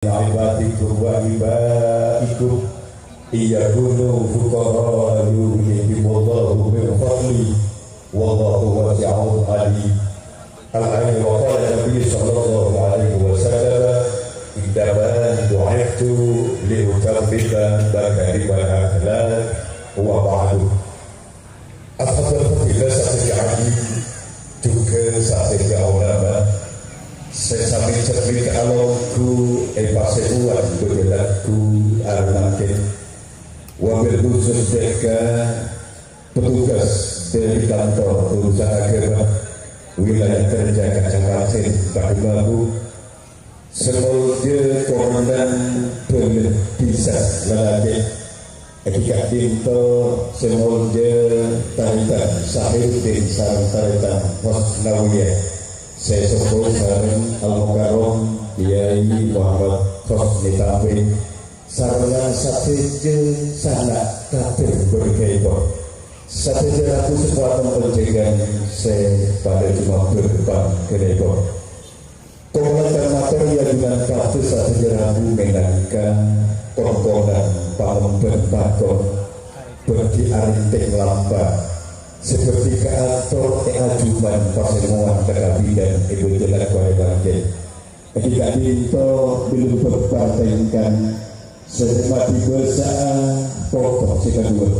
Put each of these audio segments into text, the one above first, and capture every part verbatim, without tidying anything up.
عبادكم وإمائكم إن يكونوا فقراء يغنهم الله من فضله والله واسع عليم. الآية. وقال النبي صلى الله عليه وسلم: إنما بعثت لأتمم مكارم الأخلاق وبعد. Ashabul fadilah sadhâjâ alim, jhughân sadhâjâ ulama, sè sami jhât mènta alongghu è pasèbuwân bâdâ lagghu arè mangkèn. Wabil khusus dhâ' ka petugas dhâri kantor urusan agama wilayah kerja Kabupaten Pademangan, sè moljâ Komandan Bâlâ Disa Lalakè, è ka'dinto sè moljâ Tarètan Sahiruddin sareng Tarètan Hosnawiyah, sè soppo sareng Al-Mukarram Kyai Muhammad Hosni Tamrin, sareng sadhâjâ sana' kader bârkèpon. Sadhâjâ rabu sè paton onjhângan sè padâ jumabâr pangghenèpon. Kaulâ mator yâ jhunangan kados sadhâjâ rabu mènangka kongkonan pangemban pagghun bhâdhi arèntèng lampa sè bhâdhi kaator è ajhuman pasemowan kakabidan è bâjâ lagghu arè mangkèn. È ka'dinto bilung bhâbhâtèngkan sè mati bâsa'a pokok sè kaduwâ.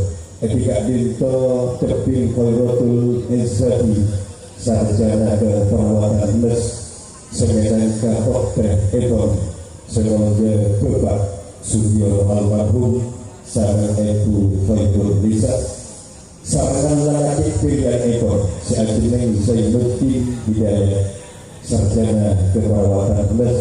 È ka'dinto Tebing Khairatul Izzati sarjana keperawatan les sè mènangka pottrèèpon sè moljâ Bapa' Sugiono almarhum sareng Èbhu Khairun Nisa. Sareng lalakè pèlèyanèpon sè ajhenneng Zainuddin Hidayat, sarjana keperawatan les,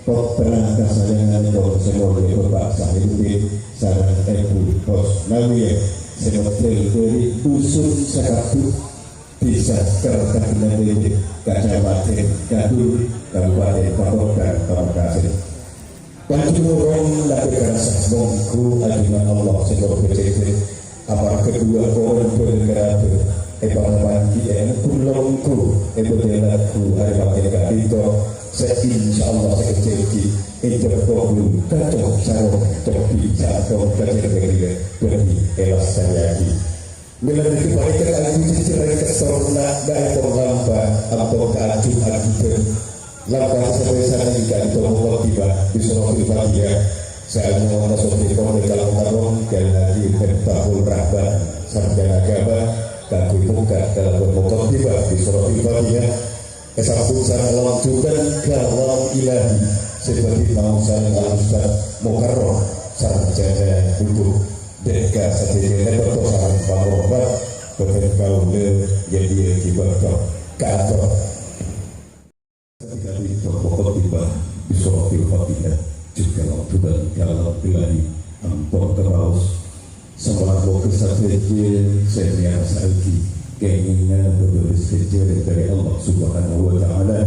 pottra kasayanganèpon sè moljâ Bapa' Sahiruddin sareng Èbhu Hosnawiyah sè model dhâri Dusun Sakabut, Dhisa Kertagina Dede, Kabupaten Kadul, Kabupaten Pakoktan, Pamekasan. Panjhumurong nabèr karassa mongghu ajunangan Allah sè morbhâjâdhâ, amarghâ duwâ' orèng bhâlâ karabhât èpangabângghiyâ kulongku è bâdâ lagghu arè mangkèn ka'dinto, sè insyaallah sakejjhâ' ènjhâ' ponggung kacong sarong cobi santong kajâr ghâliyâ bhâdhi èlastarèyaghi. Mèla dhâddhi panèka kaangghuy jhejjhèrrèng kèstorna dhâ'èpon lampa ampon kaanjhung aghibâ. Lampa sè sapanèka ka'dinto mukaddimah bi suratil Fatihah. Sè anyama sopèpon dâ' Al-Mukarram Kyai Haji Miftahul Rahman, sarjana agama, kaangghuy mokka' kalabân mukaddimah bi suratil Fatihah. Èsambung sareng lanjutan kalam ilahi sè bhâdhi maos sareng Al-Ustaz Mukarram, sarjana hukum. Dhâ' ka sadhâjâna bâkto sareng panghormat, bhâdhân kaulâ yâ-diyâ ghi bâkto kaator. Sadhâjâ bâkto pokok tiba bi suratil Fatihah, jhughân lanjutan kalam ilahi ampon kapaos. Sampèyan moghâ sadhâjâ sè mèyarsa'aghi kèngèngnga bâbârâs ghânjhârân dhâri Allah Subhanahu wa Ta'ala,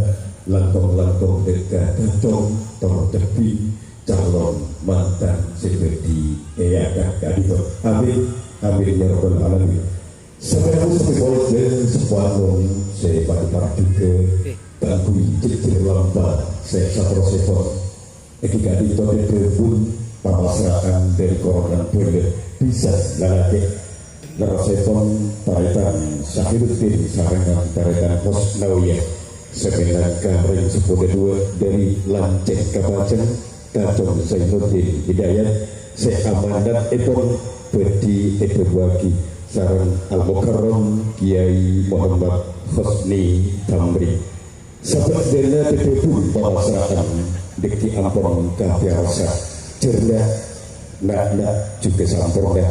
langkong-langkong dhâ' ka kacong tor tebing calon mantan sè bhâdhi èakad ka'dinto. Amin. Amin ya rabbal alamin. Sampèyan sè polè dhân sampèyan sè padâ parjhughâ kaangghuy jhejjhèr lampa sè saterrossèpon. Èngghi ka'dinto dhâbun pamasra'an dhâri Komandan Bâlâ Disa Lalakè. Lerressèpon Tarètan Sahiruddin sareng Tarètan Hosnawiyah sè mènangka rèng seppo dhâduwâ dhâri Lancèng Kapajâng, Kacong Zainuddin Hidayat sè amanatèpon bhâdhi èdhâbuwâghi sareng Al-Mukarram Kyai Muhammad Hosni Tamrin. Sabâdhâna dhâbun pamasra'an dhâggi' ampon kapèyarsa. Jhârna na'-kana' jhughân samporna,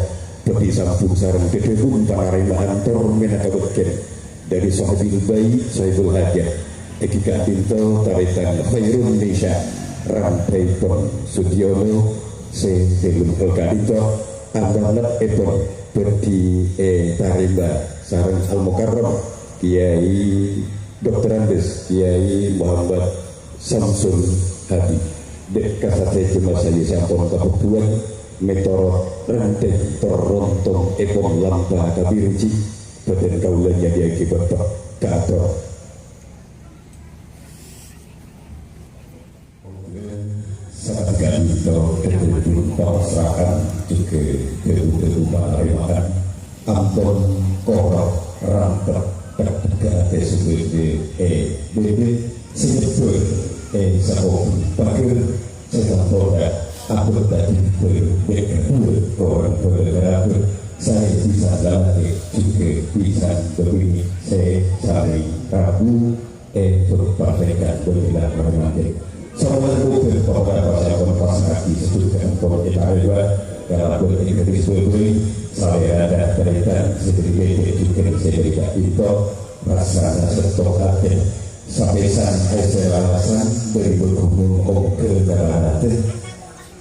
bhâdhi sambung sareng dhâbun panarèma'an tor mènangka bâgiyân dhâri Sohibil Bait, Sohibul Hajat. Èngghi ka'dinto Tarètan Khairun Nisa, randhâèpon Sugiono sè dhâlem ka'dinto, amanatèpon bhâdhi ètarèma sareng Al-Mukarram Kyai Doktor Andes Kyai Muhammad Samsul Hadi. Dhâ' ka sadhâjâ masaya sampon kabhâghuwân mètorot rèntèng tor rontongèpon lampa kabirji, bhâdhân kaulâ nyadhiyâaghi bâkto kaator. Oke, Ka'dinto dhâddhi pamasrahan jhughân dhâbu-dhâbu panarèma'an, ampon koro' rampet, dhâddhi atè sèbâdhâ è bâbâ sè nyebbhâr è sakobhung pagghâr sè samponna abâ' dhâddhi bârâ' bhâi kaduwâ korang bârâ' karabat sè bisa lalakè jhughân bisa bâbinè' sè sarè rabu. Èntuk parlèkan bâbinè' romantik. Sampèyan pudhun pokokna pas ampon pas ati sedhuk ampon ètarèma kalabân ènggris bâbâi salèrana tarètan sè bâdâ bhâi jhughân sè bâdâ ka'dinto rassana sèttong atè. Sapèsan èsè lalasan bâri' bâghungon ongghâ ka lanadhâ.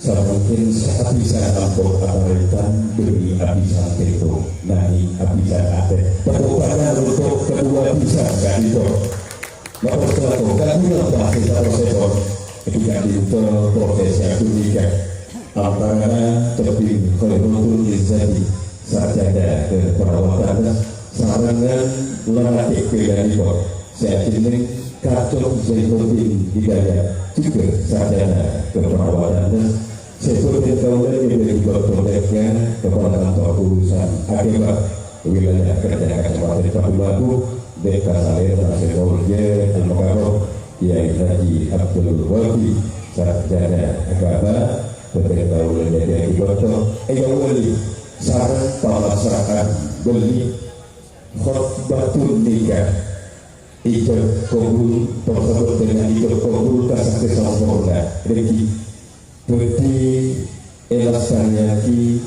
Samangkèn sè abhisan ampon atarètan bânnè abhisan tèmbhâng, nangèng abhisan atè. Tepuk tangan untuk kedua abhisan ka'dinto. Mator salako, kagungan pas sè saterrossèpon. È ka'dinto prosès sè aghung nèka. Antarana Cebbhing Khairatul Izzati, sarjana kaperawatan, sareng lalakè pèlèyanèpon sè ajhenneng Kacung Zainuddin Hidayat, jhughân sarjana kaperawatan. Sè bhâdhân kaulâ nyèdhâ'aghi bâkto tèngka ka para kantor urusan aghâma wilayah kerja Kabupaten Padum Agung, dâ' ka salèrana sè molja Al-Mukarram Kyai Haji Abdul Wafi, sarjana aghâma, bhâdhân kaulâ nyèdhâ'aghi bâkto èyawali sareng pamasrahan bâli khotbatun nikah. Ijab kabul, parsabâtana ijab kabul ka saksè samporna. Rènggi bhâdhi èlastarèyaghi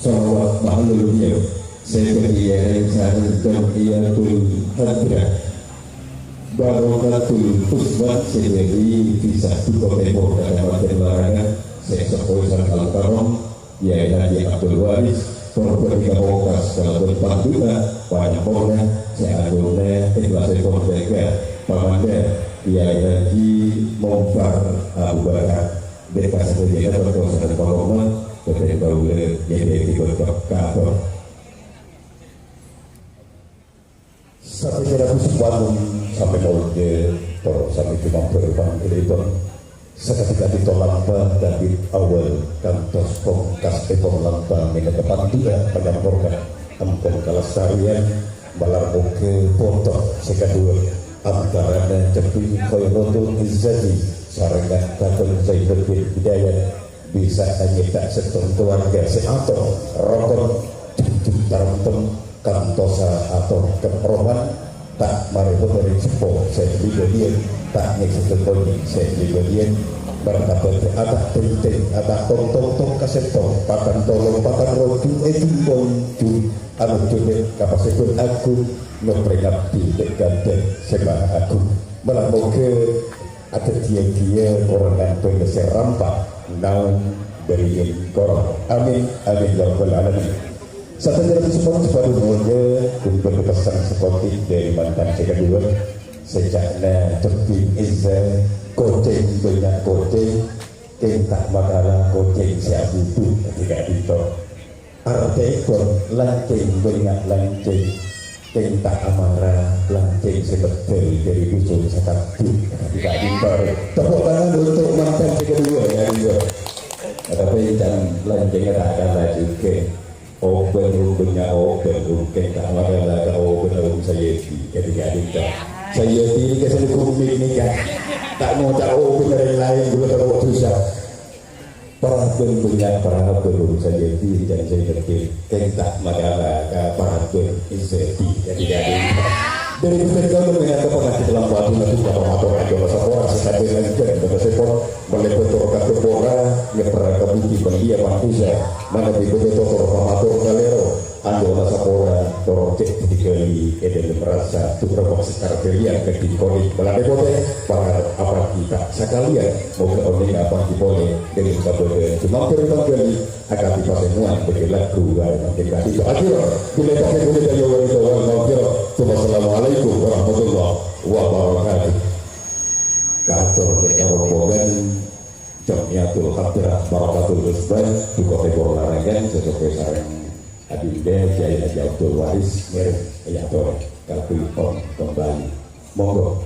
shalawat mahalul niyah sè bhâdhi èrèng sareng Jam'iyatul Hadrah Barokatul Usman sè bâdhi è Desa Duko Tèmor, Kabupaten Larangan, sè èsapowè sareng Al-Mukarram, Kyai Haji Abdul Waris, korban hingga pongkas kalabân pandu'a panyamporna sè aghuna ikhlasèpon jâgâ pamandhâr Kyai Haji Mompar Abu Bakar. Dâ' ka sadhâjâna bâkto sareng pangormat, bhâdhân kaulâ nyèdhâ'aghi bâkto kator. Sadhâjâna bhusu panggung samè molja, tor samè jumambar pangghulipon. Sakadhi-kadhi tolambhâ dâri awal kantos pongkasèpon lambhâ mènangka pandu'a panyamporna ampon kalestarèyan, malar moghâ poto sè kaduwâ antarana Cebbhing Khairatul Izzati sarengngan Kakung Zainuddin Hidayat bisa nyèdhâ' sèttong kaluarga sè ator, rokon, jhunjhung taremtem, kantosa ator kèng roman, ta' marè bhâdhân seppo sè pribâdhiyân, ta' nyèksèghâ konyèng sè pribâdhiyân, martabhât ata' tèngtèng, ata' tong-tongtong ka sèttong, patan tolong, patan roju, è jungkong jung, anu judhek ka pasèbân agung, nyoprè ngabdi dâ' ghândhâ sè maha agung. Malar moghâ adhâddhiyâ ghiyâ korang ghândhâ sè rampa naon bâriyân korang. Amin, amin, ya rabbal alamin. Sadhâjâna bhusu panggung sè padâ molja, ghun bâdâ pessen sakonè' dâri mantan sè kaduwâ, sè ca'na Cebbhing Izza, kocèng bânnya' kocèng, kèng ta' makala kocèng sè abudhu, kadhi ka'dinto. Artèpon lancèng bânnya' lancèng, kèng ta' amara lancèng sè peddhâl dâri dusun sakabbi. Tepuk tangan untuk mantan sè kaduwâ, ya, iya. Tapè can lancèngnga ta' kala jhughân. Obân bânnya' obân, kèng ta' makala ka obân Om Sayedi. Kadhi ka'dinto. Sayedi nèka sè gumit nèka. Ta' ngoca' obân orèng laèn, ghulâ ta' dusa. Parabân bânnya' parabân urusan jadi, dan saya ngerti, kèng ta' makala ka parabân izadi. Jadi, jadi. Dâri bhâdhân kaulâ mènangka pangajhi lampadu ngatur ka pamator aghâma sapora sè kadhâng lanjhâng bâkasèpon, mèlè bâtor ka Gempora, nyèpèr ka budi pandiya pangkusa, manabi bâdâ totor pamator kalèro, Anjona sapora, toro cè' digali è dâlem rassa, tugra maksud kartelian kadhi konik balâdhâ potè, pangarep apadi ta' sakalèyan, moghâ onèng apadi polè, dâlem kabâdâ'ân coma bhârâng pangghâli, akadhi patemuan bâghi lagghu, ghârâ mangkèn kadhi akhir, bilâ pakai kulit ayo wali wal maghfirah. Wassalamualaikum warahmatullahi wabarakatuh. Kator dâ' rombongan Jam'iyatul Hadrah Barokatul Usman, Duko Tèbor Larangan, sè sokè sareng Adinda Kyai Haji Abdul Waris, ngèrèm èyator ka Kulitong kembali. Monggo,